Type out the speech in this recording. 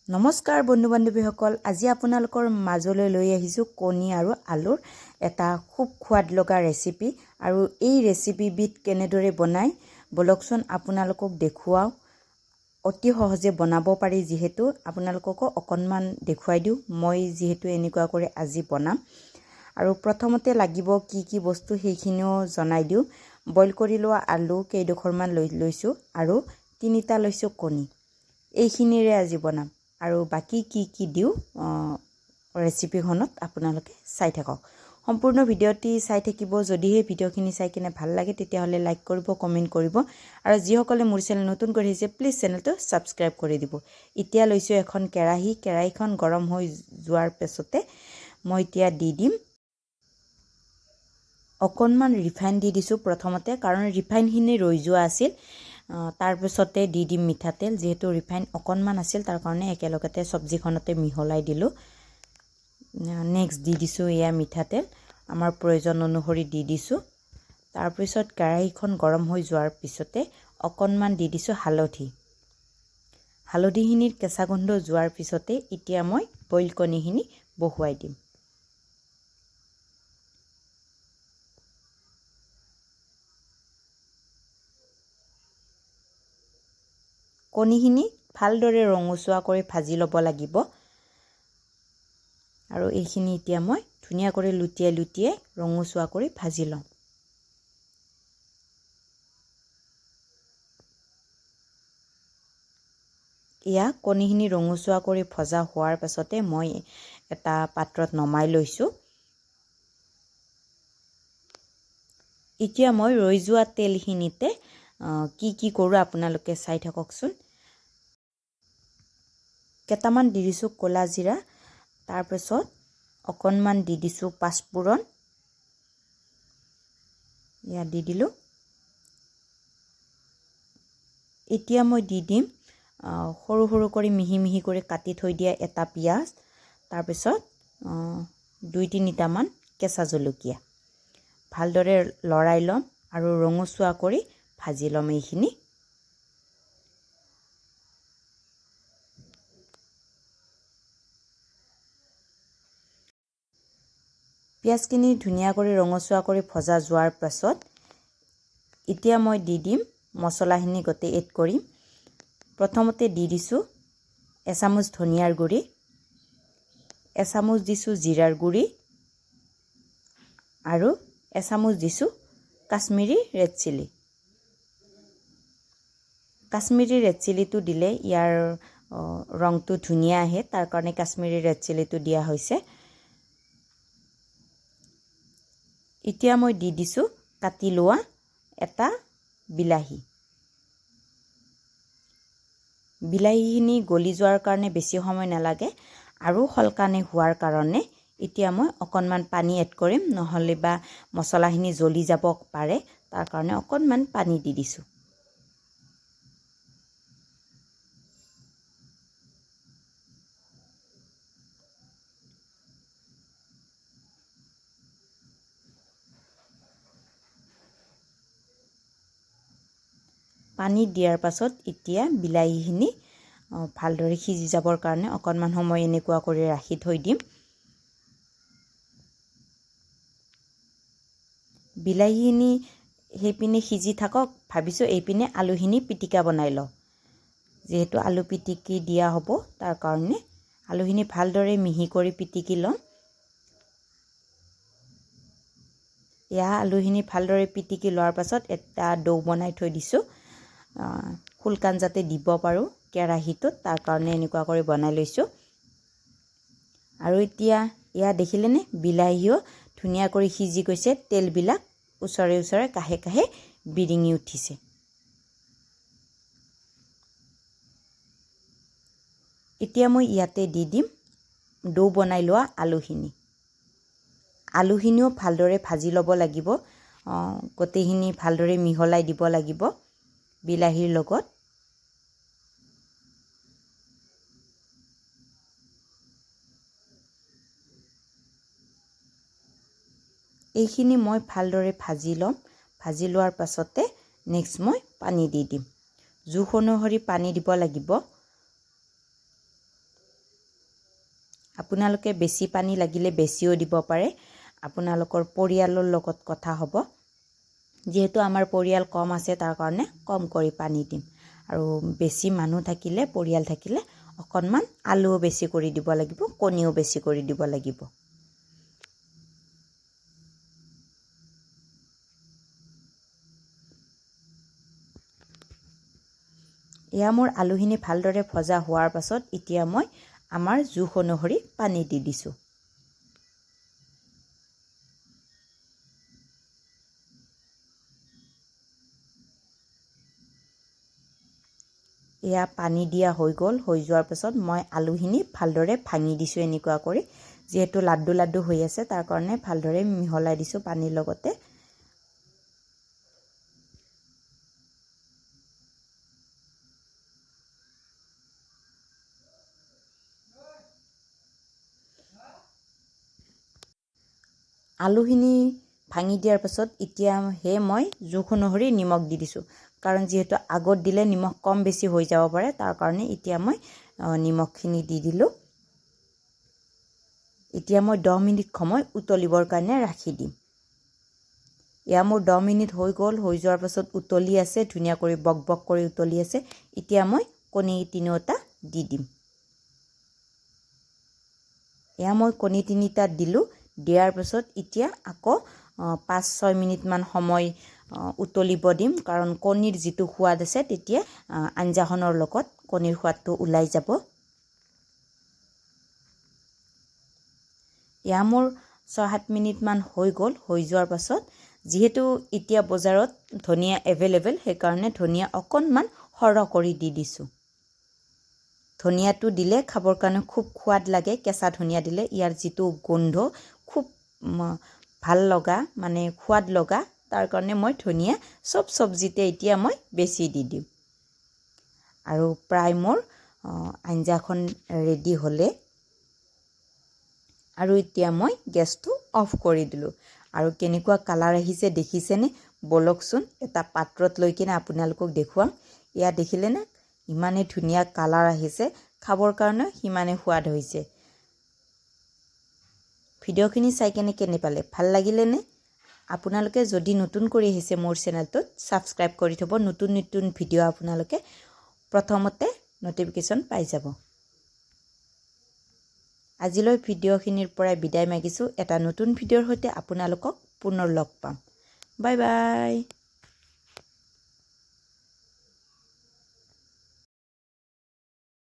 নমস্কাৰ বন্ধু বান্ধৱীসকল, আজি আপোনালোকৰ মাজলৈ লৈ আহিছোঁ কণী আৰু আলুৰ এটা খুব সোৱাদ লগা ৰেচিপি। আৰু এই ৰেচিপিবিধ কেনেদৰে বনায় ব'লকচোন আপোনালোকক দেখুৱাওঁ। অতি সহজে বনাব পাৰি, যিহেতু আপোনালোককো অকণমান দেখুৱাই দিওঁ। মই যিহেতু এনেকুৱা কৰি আজি বনাম। আৰু প্ৰথমতে লাগিব কি কি বস্তু সেইখিনিও জনাই দিওঁ। বইল কৰি লোৱা আলু কেইডোখৰমান লৈ লৈছোঁ আৰু তিনিটা লৈছোঁ কণী। এইখিনিৰে আজি বনাম। আৰু বাকী কি কি দিওঁ ৰেচিপিখনত আপোনালোকে চাই থাকক, সম্পূৰ্ণ ভিডিঅ'টি চাই থাকিব। যদিহে ভিডিঅ'খিনি চাই কিনে ভাল লাগে, তেতিয়াহ'লে লাইক কৰিব, কমেণ্ট কৰিব আৰু যিসকলে মোৰ চেনেল নতুন কৰি আহিছে, প্লিজ চেনেলটো ছাবস্ক্ৰাইব কৰি দিব। এতিয়া লৈছোঁ এখন কেৰাহী। কেৰাহীখন গৰম হৈ যোৱাৰ পাছতে মই এতিয়া দি দিম অকণমান ৰিফাইন। দি দিছোঁ প্ৰথমতে, কাৰণ ৰিফাইনখিনি ৰৈ যোৱা আছিল। তাৰপিছতে দি দিম মিঠাতেল। যিহেতু ৰিফাইন অকণমান আছিল, তাৰ কাৰণে একেলগতে চব্জিখনতে মিহলাই দিলোঁ। নেক্সট দি দিছোঁ এয়া মিঠাতেল, আমাৰ প্ৰয়োজন অনুসৰি দি দিছোঁ। তাৰপিছত কেৰাহীখন গৰম হৈ যোৱাৰ পিছতে অকণমান দি দিছোঁ হালধি। হালধিখিনিৰ কেঁচা গোন্ধ যোৱাৰ পিছতে এতিয়া মই বইল কণীখিনি বহুৱাই দিম। কণীখিনি ভালদৰে ৰঙচুৱা কৰি ভাজি ল'ব লাগিব। আৰু এইখিনি এতিয়া মই ধুনীয়া কৰি লুটিয়াই লুটিয়াই ৰঙচুৱা কৰি ভাজি ল'ম। এয়া কণীখিনি ৰঙচুৱা কৰি ভজা হোৱাৰ পাছতে মই এটা পাত্ৰত নমাই লৈছোঁ। এতিয়া মই ৰৈ যোৱা তেলখিনিতে কি কি কৰোঁ আপোনালোকে চাই থাককচোন। কেইটামান দি দিছোঁ ক'লা জিৰা, তাৰপিছত অকণমান দি দিছোঁ পাঁচফোৰণ, ইয়াত দি দিলোঁ। এতিয়া মই দি দিম সৰু সৰু কৰি মিহি মিহি কৰি কাটি থৈ দিয়া এটা পিঁয়াজ, তাৰপিছত দুই তিনিটামান কেঁচা জলকীয়া। ভালদৰে লৰাই ল'ম আৰু ৰঙচুৱা কৰি ভাজি ল'ম এইখিনি। পিঁয়াজখিনি ধুনীয়া কৰি ৰঙচুৱা কৰি ভজা যোৱাৰ পাছত এতিয়া মই দি দিম মছলাখিনি গোটেই এড কৰিম। প্ৰথমতে দি দিছোঁ এচামুচ ধনিয়াৰ গুড়ি, এচামুচ দিছোঁ জিৰাৰ গুড়ি আৰু এচামুচ দিছোঁ Kashmiri red chilli. Kashmiri red চিলিটো দিলে ইয়াৰ ৰংটো ধুনীয়া আহে, তাৰ কাৰণে কাশ্মীৰী ৰেড চিলিটো দিয়া হৈছে। এতিয়া মই দি দিছোঁ কাটি লোৱা এটা বিলাহী। বিলাহীখিনি গলি যোৱাৰ কাৰণে বেছি সময় নালাগে আৰু সলকানে হোৱাৰ কাৰণে এতিয়া মই অকণমান পানী এড কৰিম, নহ'লে বা মছলাখিনি জ্বলি যাব পাৰে, তাৰ কাৰণে অকণমান পানী দি দিছোঁ। পানী দিয়াৰ পাছত এতিয়া বিলাহীখিনি ভালদৰে সিজি যাবৰ কাৰণে অকণমান সময় এনেকুৱা কৰি ৰাখি থৈ দিম। বিলাহীখিনি সেইপিনে সিজি থাকক, ভাবিছোঁ এইপিনে আলুখিনি পিটিকা বনাই লওঁ। যিহেতু আলু পিটিকি দিয়া হ'ব, তাৰ কাৰণে আলুখিনি ভালদৰে মিহি কৰি পিটিকি ল'ম। এয়া আলুখিনি ভালদৰে পিটিকি লোৱাৰ পাছত এটা দৌ বনাই থৈ দিছোঁ, শুকান যাতে দিব পাৰোঁ কেৰাহীটোত, তাৰ কাৰণে এনেকুৱা কৰি বনাই লৈছোঁ। আৰু এতিয়া এয়া দেখিলেনে, বিলাহীও ধুনীয়া কৰি সিজি গৈছে, তেলবিলাক ওচৰে ওচৰে কাষে কাষে বিৰিঙি উঠিছে। এতিয়া মই ইয়াতে দি দিম দৌ বনাই লোৱা আলুখিনি। আলুখিনিও ভালদৰে ভাজি ল'ব লাগিব, গোটেইখিনি ভালদৰে মিহলাই দিব লাগিব বিলাহীৰ লগত। এইখিনি মই ভালদৰে ভাজি ল'ম। ভাজি লোৱাৰ পাছতে নেক্সট মই পানী দি দিম। জোখ অনুসৰি পানী দিব লাগিব। আপোনালোকে বেছি পানী লাগিলে বেছিও দিব পাৰে, আপোনালোকৰ পৰিয়ালৰ লগত কথা হ'ব। যিহেতু আমাৰ পৰিয়াল কম আছে, তাৰ কাৰণে কম কৰি পানী দিম। আৰু বেছি মানুহ থাকিলে, পৰিয়াল থাকিলে অকণমান আলুও বেছি কৰি দিব লাগিব, কণীও বেছি কৰি দিব লাগিব। এয়া মোৰ আলুখিনি ভালদৰে ভজা হোৱাৰ পাছত এতিয়া মই আমাৰ জোখ অনুসৰি পানী দি দিছোঁ। এয়া পানী দিয়া হৈ গ'ল। হৈ যোৱাৰ পাছত মই আলুখিনি ভালদৰে ভাঙি দিছোঁ এনেকুৱা কৰি, যিহেতু লাড্ডু লাড্ডু হৈ আছে তাৰ কাৰণে ভালদৰে মিহলাই দিছোঁ পানীৰ লগতে। আলুখিনি ভাঙি দিয়াৰ পাছত এতিয়াহে মই জোখ অনুসৰি নিমখ দি দিছোঁ, কাৰণ যিহেতু আগত দিলে নিমখ কম বেছি হৈ যাব পাৰে, তাৰ কাৰণে এতিয়া মই নিমখখিনি দি দিলোঁ। এতিয়া মই 10 মিনিট সময় উতলিবৰ কাৰণে ৰাখি দিম। এয়া মোৰ 10 মিনিট হৈ গ'ল। হৈ যোৱাৰ পাছত উতলি আছে, ধুনীয়া কৰি বক বক কৰি উতলি আছে। এতিয়া মই কণী 3টা দি দিম। এয়া মই কণী 3টা দিলোঁ। দিয়াৰ পাছত এতিয়া আকৌ 5-6 মিনিটমান সময় উতলিব দিম, কাৰণ কণীৰ যিটো সোৱাদ আছে তেতিয়া আঞ্জাখনৰ লগত কণীৰ সোৱাদটো ওলাই যাব। এয়া মোৰ 6-7 মিনিটমান হৈ গ'ল। হৈ যোৱাৰ পাছত যিহেতু এতিয়া বজাৰত ধনিয়া এভেইলেবল, সেইকাৰণে ধনিয়া অকণমান সৰহ কৰি দি দিছোঁ। ধনিয়াটো দিলে খাবৰ কাৰণে খুব সোৱাদ লাগে। কেঁচা ধনিয়া দিলে ইয়াৰ যিটো গোন্ধ খুব ভাল লগা, মানে সোৱাদ লগা, তাৰ কাৰণে মই ধনিয়া চব চব্জিতে এতিয়া মই বেছি দি দিওঁ। আৰু প্ৰায় মোৰ আঞ্জাখন ৰেডি হ'লে আৰু এতিয়া মই গেছটো অফ কৰি দিলোঁ। আৰু কেনেকুৱা কালাৰ আহিছে দেখিছেনে? ব'লকচোন এটা পাত্ৰত লৈ কিনে আপোনালোকক দেখুৱাম। এয়া দেখিলেনে? ইমানেই ধুনীয়া কালাৰ আহিছে, খাবৰ কাৰণে সিমানেই সোৱাদ হৈছে। ভিডিঅ'খিনি চাই কেনে কেনে পালে? ভাল লাগিলেনে? আপোনালোকে যদি নতুন কৰি আহিছে মোৰ চেনেলটোত ছাবস্ক্ৰাইব কৰি থ'ব, নতুন নতুন ভিডিঅ' আপোনালোকে প্ৰথমতে ন'টিফিকেশ্যন পাই যাব। আজিলৈ ভিডিঅ'খিনিৰ পৰাই বিদায় মাগিছোঁ। এটা নতুন ভিডিঅ'ৰ সৈতে আপোনালোকক পুনৰ লগ পাম। Bye bye.